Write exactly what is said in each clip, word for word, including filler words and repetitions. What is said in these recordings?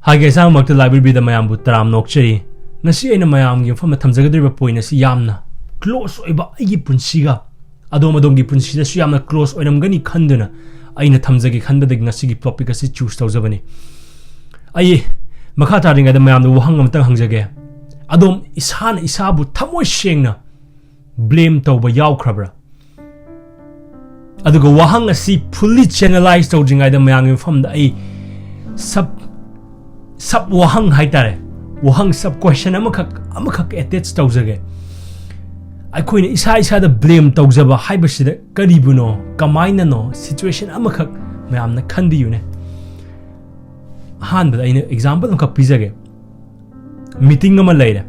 ꯍꯥꯏꯒꯦ ꯑꯁꯥꯡꯕꯃꯛꯇ ꯂꯥꯏꯕ꯭ꯔꯦꯔꯤꯗ ꯃꯌꯥꯝꯕꯨ ꯇꯔꯥꯝꯅ ꯑꯣꯛꯆꯔꯤ꯫ ꯉꯁꯤ ꯑꯩꯅ ꯃꯌꯥꯝꯒꯤ ꯃꯐꯝꯗ ꯊꯝꯖꯒꯗꯧꯔꯤꯕ ꯄꯣꯏꯟ ꯑꯁꯤ ꯌꯥꯝꯅ ꯀ꯭ꯂꯣꯁ ꯑꯣꯏꯕ, ꯑꯩꯒꯤ ꯄꯨꯟꯁꯤꯒ ꯑꯗꯣꯝ ꯑꯗꯣꯝꯒꯤ ꯄꯨꯟꯁꯤꯗꯁꯨ ꯌꯥꯝꯅ ꯀ꯭ꯂꯣꯁ ꯑꯣꯏꯔꯝꯒꯅꯤ ꯈꯟꯗꯨꯅ ꯑꯩꯅ ꯊꯝꯖꯒꯦ ꯈꯟꯕꯗꯒꯤ ꯉꯁꯤꯒꯤ ꯇꯣꯄꯤꯛ ꯑꯁꯤ ꯆꯨꯁ ꯇꯧꯖꯕꯅꯤ꯫ ꯑꯩ ꯃꯈꯥ ꯇꯥꯔꯤꯉꯩꯗ ꯃꯌꯥꯝꯗ ꯋꯥꯍꯪ ꯑꯃꯇꯪ ꯍꯪꯖꯒꯦ꯫ ꯑꯗꯣꯝ ꯏꯁꯥꯅ ꯏꯁꯥꯕꯨ ꯊꯃꯣꯏ ꯁꯦꯡꯅ ꯕ꯭ꯂꯦꯝ ꯇꯧꯕ ꯌꯥꯎꯈ꯭ꯔꯕ꯭ꯔꯥ? ꯑꯗꯨꯒ ꯋꯥꯍꯪ ꯑꯁꯤ ꯐꯨꯜꯂꯤ ꯆꯦꯅꯦꯂꯥꯏꯁ ꯇꯧꯗ꯭ꯔꯤꯉꯩꯗ ꯃꯌꯥꯝꯒꯤ ꯃꯐꯝꯗ ꯑꯩ ꯁꯕ ꯁꯕ ꯋꯥꯍꯪ ꯍꯥꯏꯇꯥꯔꯦ, ꯋꯥꯍꯪ ꯁꯕ ꯀ꯭ꯋꯦꯁꯟ ꯑꯃꯈꯛ ꯑꯃꯈꯛ ꯑꯦꯇꯦꯆ ꯇꯧꯖꯒꯦ꯫ ꯑꯩꯈꯣꯏꯅ ꯏꯁꯥ ꯏꯁꯥꯗ ꯕ꯭ꯂꯦꯝ ꯇꯧꯖꯕ ꯍꯥꯏꯕꯁꯤꯗ ꯀꯔꯤꯕꯨꯅꯣ, ꯀꯃꯥꯏꯅꯅꯣ, ꯁꯤꯆꯨꯋꯦꯁꯟ ꯑꯃꯈꯛ ꯃꯌꯥꯝꯅ ꯈꯟꯕꯤꯌꯨꯅꯦ꯫ ꯑꯍꯥꯟꯕꯗ ꯑꯩꯅ ꯑꯦꯛꯖꯥꯝꯄꯜ ꯑꯃꯈꯛ ꯄꯤꯖꯒꯦ꯫ ꯃꯤꯇꯤꯡ ꯑꯃ ꯂꯩꯔꯦ꯫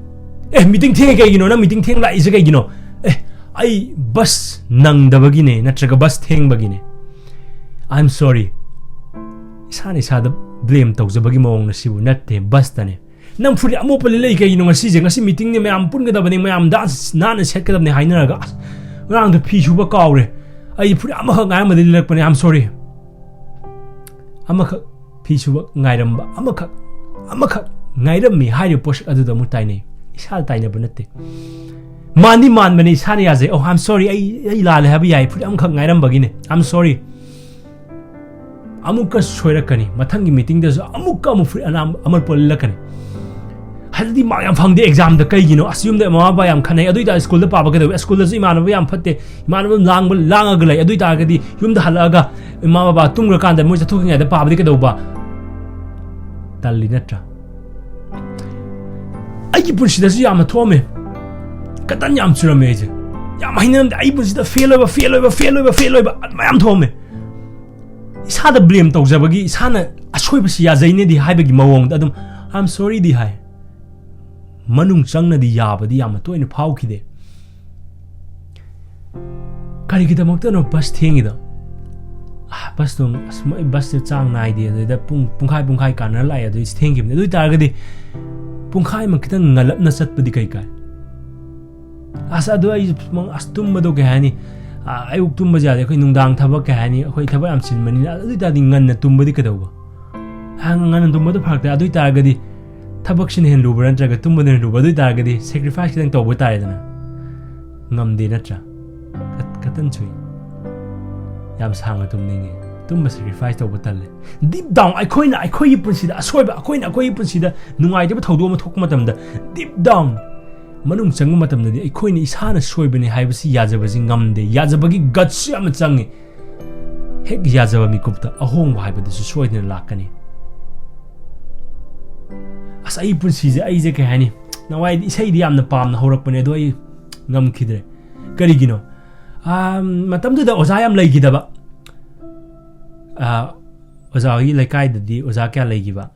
"ꯑꯦ, ꯃꯤꯇꯤꯡ ꯊꯦꯡꯉꯦ ꯀꯩꯒꯤꯅꯣ? ꯅꯪ ꯃꯤꯇꯤꯡ ꯊꯦꯡ ꯂꯥꯛꯏꯁꯦ ꯀꯩꯒꯤꯅꯣ?" "ꯑꯦ, ꯑꯩ ꯕꯁ ꯅꯪꯗꯕꯒꯤꯅꯦ, ꯅꯠꯇ꯭ꯔꯒ ꯕꯁ ꯊꯦꯡꯕꯒꯤꯅꯦ꯫ I am sorry." ꯏꯁꯥꯅ ꯏꯁꯥꯗ ꯕ꯭ꯂꯦꯝ ꯇꯧꯖꯕꯒꯤ ꯃꯑꯣꯡꯅ ꯁꯤꯕꯨ ꯅꯠꯇꯦ, ꯕꯁꯇꯅꯦ꯫ "ꯅꯪ ꯐꯨꯔꯤꯠ ꯑꯃꯣꯠꯄ ꯂꯤꯠꯂꯛꯏ ꯀꯩꯒꯤꯅꯣ? ꯉꯁꯤꯁꯦ, ꯉꯁꯤ ꯃꯤꯇꯤꯡꯅꯦ, ꯃꯌꯥꯝ ꯄꯨꯟꯒꯗꯕꯅꯦ, ꯃꯌꯥꯝ ꯗꯥꯟꯁ ꯅꯥꯟꯅ ꯁꯦꯠꯀꯗꯕꯅꯦ ꯍꯥꯏꯅꯔꯒ, ꯑꯁ, ꯉꯔꯥꯡꯗꯣ ꯐꯤ ꯁꯨꯕ ꯀꯥꯎꯔꯦ, ꯑꯩ ꯐꯨꯔꯤꯠ ꯑꯃꯈꯛ ꯉꯥꯏꯔꯝꯕꯗꯤ ꯂꯤꯠꯂꯛꯄꯅꯦ, I am sorry." ꯑꯃꯈꯛ ꯐꯤ ꯁꯨꯕ ꯉꯥꯏꯔꯝꯕ, ꯑꯃꯈꯛ, ꯑꯃꯈꯛ ꯉꯥꯏꯔꯝꯃꯤ ꯍꯥꯏꯔꯤꯕ ꯄꯣꯠꯁꯛ ꯑꯗꯨꯗ ꯑꯃꯨꯛ ꯇꯥꯏꯅꯩ꯫ ꯏꯁꯥꯗ ꯇꯥꯏꯅꯕ ꯅꯠꯇꯦ꯫ ꯃꯥꯟꯗꯤ ꯃꯥꯟꯕꯅꯦ, ꯏꯁꯥꯅ ꯌꯥꯖꯩ꯫ "Oh, I am sorry, ꯑꯩ, ꯑꯩ ꯂꯥꯜꯂꯦ ꯍꯥꯏꯕ ꯌꯥꯏ, ꯐꯨꯔꯤꯠ ꯑꯃꯈꯛ ꯉꯥꯏꯔꯝꯕꯒꯤꯅꯦ, I am sorry." ꯑꯃꯨꯛꯀ ꯁꯣꯏꯔꯛꯀꯅꯤ, ꯃꯊꯪꯒꯤ ꯃꯤꯇꯤꯡꯗꯁꯨ ꯑꯃꯨꯛꯀ ꯑꯃꯨꯛ ꯐꯨꯔꯤꯠ ꯑꯅꯥꯝ-, ꯑꯃꯣꯠꯄ ꯂꯤꯠꯂꯛꯀꯅꯤ꯫ ꯍꯥꯏꯗꯤ ꯃꯥꯔꯛ ꯌꯥꯝ ꯐꯪꯗꯦ ꯑꯦꯛꯖꯥꯝꯗ, ꯀꯩꯒꯤꯅꯣ? ꯑꯁ, ꯌꯨꯝꯗ ꯃꯃꯥ ꯕꯕꯥ ꯌꯥꯝ ꯈꯠꯅꯩ, ꯑꯗꯨ ꯑꯣꯏꯇꯥꯔꯗꯤ ꯁ꯭ꯀꯨꯜꯗ ꯄꯥꯕ ꯀꯩꯗꯧꯋꯤ? ꯁ꯭ꯀꯨꯜꯗꯁꯨ ꯏꯃꯥꯟꯅꯕ ꯌꯥꯝ ꯐꯠꯇꯦ, ꯏꯃꯥꯟꯅꯕ ꯂꯥꯡꯕ, ꯂꯥꯡꯉꯒ ꯂꯩ, ꯑꯗꯨ ꯑꯣꯏꯇꯥꯔꯒꯗꯤ ꯌꯨꯝꯗ ꯍꯜꯂꯛꯑꯒ ꯏꯃꯥ ꯕꯕꯥ ꯇꯨꯝꯈ꯭ꯔꯀꯥꯟꯗ ꯃꯣꯏ ꯆꯠꯊꯣꯛꯈꯤꯉꯩꯗ ꯄꯥꯕꯗꯤ ꯀꯩꯗꯧꯕ? ꯇꯜꯂꯤ ꯅꯠꯇ꯭ꯔꯥ? ꯑꯩꯒꯤ ꯄꯨꯟꯁꯤꯗꯁꯨ ꯌꯥꯝꯅ ꯊꯣꯛꯑꯝꯃꯦ, ꯀꯇꯟ ꯌꯥꯝ ꯆꯨꯔꯝꯃꯦ ꯑꯩꯁꯦ꯫ ꯌꯥꯝ ꯍꯩꯅꯔꯝꯗꯦ, ꯑꯩ ꯄꯨꯟꯁꯤꯗ ꯐꯦꯜ ꯑꯣꯏꯕ, ꯐꯦꯜ ꯑꯣꯏꯕ, ꯐꯦꯜ ꯑꯣꯏꯕ, ꯐꯦꯜ ꯑꯣꯏꯕ ꯃꯌꯥꯝ ꯊꯣꯛꯑꯝꯃꯦ꯫ ꯏꯁꯥꯗ ꯕ꯭ꯂꯦꯝ ꯇꯧꯖꯕꯒꯤ, ꯏꯁꯥꯅ ꯑꯁꯣꯏꯕꯁꯤ ꯌꯥꯖꯩꯅꯦꯗꯤ ꯍꯥꯏꯕꯒꯤ ꯃꯑꯣꯡꯗ ꯑꯗꯨꯝ "I am sorry"ꯗꯤ ꯍꯥꯏ꯫ ꯃꯅꯨꯡ ꯆꯪꯅꯗꯤ ꯌꯥꯕꯗꯤ ꯌꯥꯝꯅ ꯇꯣꯏꯅ ꯐꯥꯎꯈꯤꯗꯦ꯫ ꯀꯔꯤꯒꯤꯗꯃꯛꯇꯅꯣ ꯕꯁ ꯊꯦꯡꯉꯤꯗꯣ? ꯑꯥ, ꯕꯁꯇꯣ, ꯑꯁ, ꯃꯣꯏ ꯕꯁꯁꯦ ꯆꯥꯡ ꯅꯥꯏꯗꯦ, ꯑꯗꯨꯗ ꯄꯨꯡ, ꯄꯨꯡꯈꯥꯏ, ꯄꯨꯡꯈꯥꯏ ꯀꯥꯟꯅꯔ ꯂꯥꯛꯑꯦ, ꯑꯗꯨꯗꯤ ꯊꯦꯡꯈꯤꯕꯅꯤ꯫ ꯑꯗꯨ ꯑꯣꯏꯇꯥꯔꯒꯗꯤ ꯄꯨꯡꯈꯥꯏ ꯑꯃ ꯈꯤꯇꯪ ꯉꯜꯂꯞꯅ ꯆꯠꯄꯗꯤ ꯀꯩ ꯀꯥꯏ? ꯑꯁ, ꯑꯗꯨ ꯑꯩ, ꯑꯁ, ꯇꯨꯝꯕꯗꯣ ꯀꯩ ꯍꯥꯏꯅꯤ? ꯑꯥ, ꯑꯌꯨꯛ ꯇꯨꯝꯕꯁꯦ ꯌꯥꯗꯦ, ꯑꯩꯈꯣꯏ ꯅꯨꯡꯗꯥꯡ ꯊꯕꯛ, ꯀꯩ ꯍꯥꯏꯅꯤ, ꯑꯩꯈꯣꯏ ꯊꯕꯛ ꯌꯥꯝ ꯆꯤꯟꯕꯅꯤꯅ꯫ ꯑꯗꯨ ꯑꯣꯏꯇꯥꯔꯗꯤ ꯉꯟꯅ ꯇꯨꯝꯕꯗꯤ ꯀꯩꯗꯧꯕ? ꯉꯟꯅ ꯇꯨꯝꯕꯗꯣ ꯐꯔꯛ ꯇꯥꯏ, ꯑꯗꯨ ꯑꯣꯏ ꯇꯥꯔꯒꯗꯤ ꯊꯕꯛꯁꯤꯅ ꯍꯦꯟꯅ ꯂꯨꯕ꯭ꯔꯥ ꯅꯠꯇ꯭ꯔꯒ ꯇꯨꯝꯕꯅ ꯍꯦꯟꯅ ꯂꯨꯕ꯭ꯔꯥ? ꯑꯗꯨ ꯑꯣꯏ ꯇꯥꯔꯒꯗꯤ sacrifice ꯈꯤꯇꯪ ꯇꯧꯕ ꯇꯥꯔꯦꯗꯅ꯫ ꯉꯝꯗꯦ ꯅꯠꯇ꯭ꯔꯥ? ꯀꯠ-, ꯀꯇꯟ ꯁꯨꯏ꯫ ꯌꯥꯝ ꯁꯥꯡꯅ ꯇꯨꯝꯅꯤꯡꯉꯤ꯫ ꯇꯨꯝꯕ sacrifice ꯇꯧꯕ ꯇꯜꯂꯦ꯫ Deep down, ꯑꯩꯈꯣꯏꯅ ꯑꯩꯈꯣꯏꯒꯤ ꯄꯨꯟꯁꯤꯗ ꯑꯁꯣꯏꯕ, ꯑꯩꯈꯣꯏꯅ ꯑꯩꯈꯣꯏꯒꯤ ꯄꯨꯟꯁꯤꯗ ꯅꯨꯡꯉꯥꯏꯇꯕ ꯊꯧꯗꯣꯛ ꯑꯃ ꯊꯣꯛꯄ ꯃꯇꯝꯗ, deep down, ꯃꯅꯨꯡ ꯆꯪꯕ ꯃꯇꯝꯗꯗꯤ ꯑꯩꯈꯣꯏꯅ ꯏꯁꯥꯅ ꯁꯣꯏꯕꯅꯤ ꯍꯥꯏꯕꯁꯤ ꯌꯥꯖꯕꯁꯤ ꯉꯝꯗꯦ꯫ ꯌꯥꯖꯕꯒꯤ guts ꯌꯥꯝꯅ ꯆꯪꯉꯤ꯫ ꯍꯦꯛ ꯌꯥꯖꯕ ꯃꯤꯀꯨꯞꯇ ꯑꯍꯣꯡꯕ ꯍꯥꯏꯕꯗꯨꯁꯨ ꯁꯣꯏꯗꯅ ꯂꯥꯛꯀꯅꯤ꯫ ꯑꯁ, ꯑꯩ ꯄꯨꯟꯁꯤꯁꯦ, ꯑꯩꯁꯦ ꯀꯩ ꯍꯥꯏꯅꯤ, ꯅꯋꯥꯏꯗꯤ ꯏꯁꯩꯗꯤ ꯌꯥꯝꯅ ꯄꯥꯝꯅ ꯍꯧꯔꯛꯄꯅꯦ, ꯑꯗꯣ ꯑꯩ ꯉꯝꯈꯤꯗ꯭ꯔꯦ꯫ ꯀꯔꯤꯒꯤꯅꯣ? ꯑꯥ, ꯃꯇꯝꯗꯨꯗ ꯑꯣꯖꯥ ꯌꯥꯝ ꯂꯩꯈꯤꯗꯕ꯫ ꯑꯥ, ꯑꯣꯖꯥ ꯍꯣꯏꯒꯤ ꯂꯩꯀꯥꯏꯗꯗꯤ ꯑꯣꯖꯥ ꯀꯌꯥ ꯂꯩꯈꯤꯕ?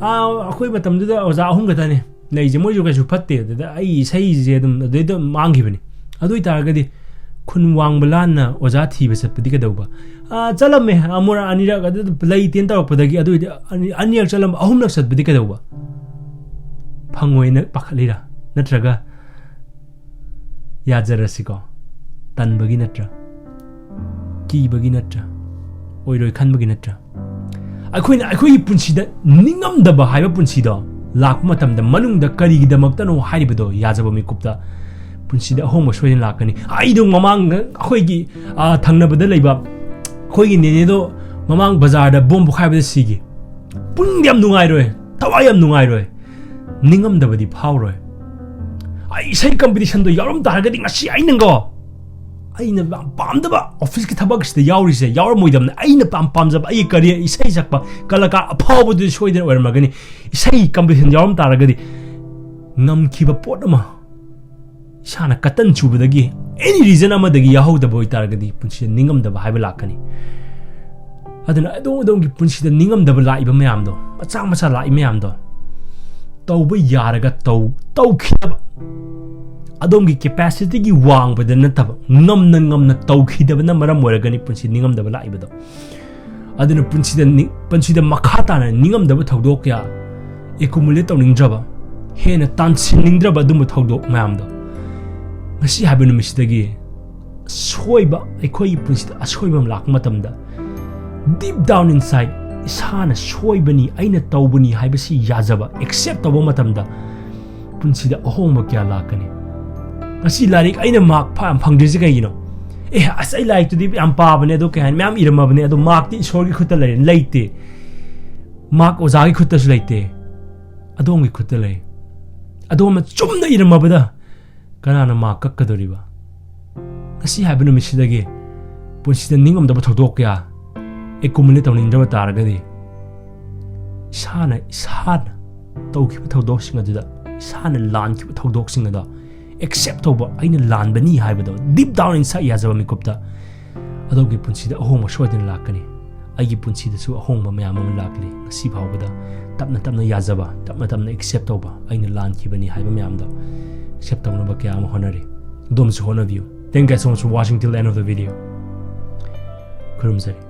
ꯑꯥ, ꯑꯩꯈꯣꯏ ꯃꯇꯝꯗꯨꯗ ꯑꯣꯖꯥ ꯑꯍꯨꯝ ꯈꯛꯇꯅꯦ ꯂꯩꯁꯦ, ꯃꯣꯏꯁꯨ ꯀꯩꯁꯨ ꯐꯠꯇꯦ꯫ ꯑꯗꯨꯗ ꯑꯩ ꯏꯁꯩꯁꯦ ꯑꯗꯨꯝ ꯑꯗꯨꯗꯩꯗ ꯃꯥꯡꯈꯤꯕꯅꯤ꯫ ꯑꯗꯨ ꯑꯣꯏꯇꯥꯔꯒꯗꯤ ꯈꯨꯟ ꯋꯥꯡꯕ ꯂꯥꯟꯅ ꯑꯣꯖꯥ ꯊꯤꯕ ꯆꯠꯄꯗꯤ ꯀꯩꯗꯧꯕ? ꯑꯥ, ꯆꯠꯂꯝꯃꯦ, ꯑꯃꯨꯔꯛ ꯑꯅꯤꯔꯛ, ꯑꯗꯨ ꯂꯩꯇꯦꯅ ꯇꯧꯔꯛꯄꯗꯒꯤ꯫ ꯑꯗꯨ ꯑꯣꯏꯗꯤ ꯑꯅꯤ-, ꯑꯅꯤꯔꯛ ꯆꯠꯂꯝꯕ, ꯑꯍꯨꯝꯂꯛ ꯆꯠꯄꯗꯤ ꯀꯩꯗꯧꯕ? ꯐꯪꯉꯣꯏꯅ ꯄꯥꯈꯠꯂꯤꯔꯥ? ꯅꯠꯇ꯭ꯔꯒ ꯌꯥꯖꯔꯁꯤꯀꯣ, ꯇꯟꯕꯒꯤ ꯅꯠꯇ꯭ꯔꯥ? ꯀꯤꯕꯒꯤ ꯅꯠꯇ꯭ꯔꯥ? ꯑꯣꯏꯔꯣꯏ ꯈꯟꯕꯒꯤ ꯅꯠꯇ꯭ꯔꯥ? ꯑꯩꯈꯣꯏꯅ ꯑꯩꯈꯣꯏꯒꯤ ꯄꯨꯟꯁꯤꯗ ꯅꯤꯡꯉꯝꯗꯕ ꯍꯥꯏꯕ ꯄꯨꯟꯁꯤꯗꯣ ꯂꯥꯛꯄ ꯃꯇꯝꯗ, ꯃꯅꯨꯡꯗ ꯀꯔꯤꯒꯤꯗꯃꯛꯇꯅꯣ ꯍꯥꯏꯔꯤꯕꯗꯣ ꯌꯥꯖꯕ ꯃꯤꯀꯨꯞꯇ ꯄꯨꯟꯁꯤꯗ ꯑꯍꯣꯡꯕ ꯁꯣꯏꯗꯅ ꯂꯥꯛꯀꯅꯤ꯫ ꯑꯩꯗꯣ ꯃꯃꯥꯡ ꯑꯩꯈꯣꯏꯒꯤ, ꯑꯥ, ꯊꯪꯅꯕꯗ ꯂꯩꯕ ꯑꯩꯈꯣꯏꯒꯤ ꯅꯦꯅꯦꯗꯣ ꯃꯃꯥꯡ ꯕꯖꯥꯔꯗ ꯕꯣꯝ ꯄꯣꯈꯥꯏꯕꯗ ꯁꯤꯈꯤ꯫ ꯄꯨꯛꯅꯤꯡꯗꯤ ꯌꯥꯝ ꯅꯨꯡꯉꯥꯏꯔꯣꯏ, ꯊꯋꯥꯏ ꯌꯥꯝ ꯅꯨꯡꯉꯥꯏꯔꯣꯏ, ꯅꯤꯡꯉꯝꯗꯕꯗꯤ ꯐꯥꯎꯔꯣꯏ꯫ ꯑꯩ ꯏꯁꯩ competitionꯗꯣ ꯌꯥꯎꯔꯝ ꯇꯥꯔꯒꯗꯤ ꯉꯁꯤ ꯑꯩꯅꯀꯣ, ꯑꯩꯅ ꯌꯥꯝ ꯄꯥꯝꯗꯕ officeꯀꯤ ꯊꯕꯛꯁꯤꯗ ꯌꯥꯎꯔꯤꯁꯦ ꯌꯥꯎꯔꯝꯃꯣꯏꯗꯕꯅꯤ꯫ ꯑꯩꯅ ꯄꯥꯝ ꯄꯥꯝꯖꯕ ꯑꯩꯒꯤ career ꯏꯁꯩ ꯁꯛꯄ ꯀꯂꯥꯀꯥꯔ ꯑꯐꯥꯎꯕꯗꯨꯗꯤ ꯁꯣꯏꯗꯅ ꯑꯣꯏꯔꯝꯃꯒꯅꯤ꯫ ꯏꯁꯩ competition ꯌꯥꯎꯔꯝ ꯇꯥꯔꯒꯗꯤ ꯉꯝꯈꯤꯕ ꯄꯣꯠ ꯑꯃ, ꯏꯁꯥꯅ ꯀꯇꯟ ꯆꯨꯕꯗꯒꯤ, any reason ꯑꯃꯗꯒꯤ ꯌꯥꯎꯍꯧꯗꯕ ꯑꯣꯏꯇꯥꯔꯒꯗꯤ ꯄꯨꯟꯁꯤꯗ ꯅꯤꯡꯉꯝꯗꯕ ꯍꯥꯏꯕ ꯂꯥꯛꯀꯅꯤ꯫ ꯑꯗꯨꯅ ꯑꯗꯣꯝ ꯑꯗꯣꯝꯒꯤ ꯄꯨꯟꯁꯤꯗ ꯅꯤꯡꯉꯝꯗꯕ ꯂꯥꯛꯏꯕ ꯃꯌꯥꯝꯗꯣ, ꯃꯆꯥ ꯃꯆꯥ ꯂꯥꯛꯏ ꯃꯌꯥꯝꯗꯣ, ꯇꯧꯕ ꯌꯥꯔꯒ ꯇꯧ-, ꯇꯧꯈꯤꯗꯕ, ꯑꯗꯣꯝꯒꯤ capacityꯒꯤ ꯋꯥꯡꯕꯗ ꯅꯠꯇꯕ, ꯉꯝꯅ ꯉꯝꯅ ꯇꯧꯈꯤꯗꯕꯅ ꯃꯔꯝ ꯑꯣꯏꯔꯒꯅꯤ ꯄꯨꯟꯁꯤ ꯅꯤꯡꯉꯝꯗꯕ ꯂꯥꯛꯏꯕꯗꯣ꯫ ꯑꯗꯨꯅ ꯄꯨꯟꯁꯤꯗ ꯅꯤ-, ꯄꯨꯟꯁꯤꯗ ꯃꯈꯥ ꯇꯥꯅ ꯅꯤꯡꯉꯝꯗꯕ ꯊꯧꯗꯣꯛ ꯀꯌꯥ accumulate ꯇꯧꯅꯤꯡꯗ꯭ꯔꯕ, ꯍꯦꯟꯅ ꯇꯥꯟꯁꯤꯟꯅꯤꯡꯗ꯭ꯔꯕ ꯑꯗꯨꯝꯕ ꯊꯧꯗꯣꯛ ꯃꯌꯥꯝꯗꯣ, ꯉꯁꯤ ꯍꯥꯏꯕ ꯅꯨꯃꯤꯠꯁꯤꯗꯒꯤ ꯑꯁꯣꯏꯕ, ꯑꯩꯈꯣꯏꯒꯤ ꯄꯨꯟꯁꯤꯗ ꯑꯁꯣꯏꯕ ꯑꯃ ꯂꯥꯛꯄ ꯃꯇꯝꯗ, deep down inside, ꯏꯁꯥꯅ ꯁꯣꯏꯕꯅꯤ, ꯑꯩꯅ ꯇꯧꯕꯅꯤ ꯍꯥꯏꯕꯁꯤ ꯌꯥꯖꯕ, accept ꯇꯧꯕ ꯃꯇꯝꯗ ꯄꯨꯟꯁꯤꯗ ꯑꯍꯣꯡꯕ ꯀꯌꯥ ꯂꯥꯛꯀꯅꯤ꯫ ꯉꯁꯤ ꯂꯥꯏꯔꯤꯛ ꯑꯩꯅ mark ꯐꯥ-, ꯐꯪꯗ꯭ꯔꯤꯁꯦ ꯀꯩꯒꯤꯅꯣ? ꯑꯦ, ꯑꯁ, ꯑꯩ ꯂꯥꯏꯔꯤꯛꯇꯨꯗꯤ ꯌꯥꯝ ꯄꯥꯕꯅꯦ, ꯑꯗꯣ ꯀꯩ ꯍꯥꯏꯅꯤ, ꯃꯌꯥꯝ ꯏꯔꯝꯃꯕꯅꯦ, ꯑꯗꯣ markꯇꯤ ꯏꯁꯣꯔꯒꯤ ꯈꯨꯠꯇ ꯂꯩꯔꯦ? ꯂꯩꯇꯦ꯫ Mark ꯑꯣꯖꯥꯒꯤ ꯈꯨꯠꯇꯁꯨ ꯂꯩꯇꯦ, ꯑꯗꯣꯝꯒꯤ ꯈꯨꯠꯇ ꯂꯩ꯫ ꯑꯗꯣꯝꯅ ꯆꯨꯝꯅ ꯏꯔꯝꯃꯕꯗ ꯀꯅꯥꯅ mark ꯀꯛꯀꯗꯧꯔꯤꯕ? ꯉꯁꯤ ꯍꯥꯏꯕ ꯅꯨꯃꯤꯠꯁꯤꯗꯒꯤ ꯄꯨꯟꯁꯤꯗ ꯅꯤꯡꯉꯝꯗꯕ ꯊꯧꯗꯣꯛ ꯀꯌꯥ accumulate ꯇꯧꯅꯤꯡꯗꯕ ꯇꯥꯔꯒꯗꯤ, ꯏꯁꯥꯅ, ꯏꯁꯥꯅ ꯇꯧꯈꯤꯕ ꯊꯧꯗꯣꯛꯁꯤꯡ ꯑꯗꯨꯗ, ꯏꯁꯥꯅ ꯂꯥꯟꯈꯤꯕ ꯊꯧꯗꯣꯛꯁꯤꯡ ꯑꯗꯣ accept ꯇꯧꯕ, ꯑꯩꯅ ꯂꯥꯟꯕꯅꯤ ꯍꯥꯏꯕꯗꯣ deep down inside ꯌꯥꯖꯕ ꯃꯤꯀꯨꯞꯇ ꯑꯗꯣꯝꯒꯤ ꯄꯨꯟꯁꯤꯗ ꯑꯍꯣꯡꯕ ꯁꯣꯏꯗꯅ ꯂꯥꯛꯀꯅꯤ꯫ ꯑꯩꯒꯤ ꯄꯨꯟꯁꯤꯗꯁꯨ ꯑꯍꯣꯡꯕ ꯃꯌꯥꯝ ꯑꯃ ꯂꯥꯛꯂꯤ꯫ ꯉꯁꯤ ꯐꯥꯎꯕꯗ ꯇꯞꯅ ꯇꯞꯅ ꯌꯥꯖꯕ, ꯇꯞꯅ ꯇꯞꯅ accept ꯇꯧꯕ, ꯑꯩꯅ ꯂꯥꯟꯈꯤꯕꯅꯤ ꯍꯥꯏꯕ ꯃꯌꯥꯝꯗꯣ accept ꯇꯧꯅꯕ ꯀꯌꯥ ꯑꯃ ꯍꯣꯠꯅꯔꯤ꯫ ꯑꯗꯣꯝꯁꯨ ꯍꯣꯠꯅꯕꯤꯌꯨ꯫ Thank you so much for watching till the end of the video. ꯈꯨꯔꯨꯝꯖꯔꯤ꯫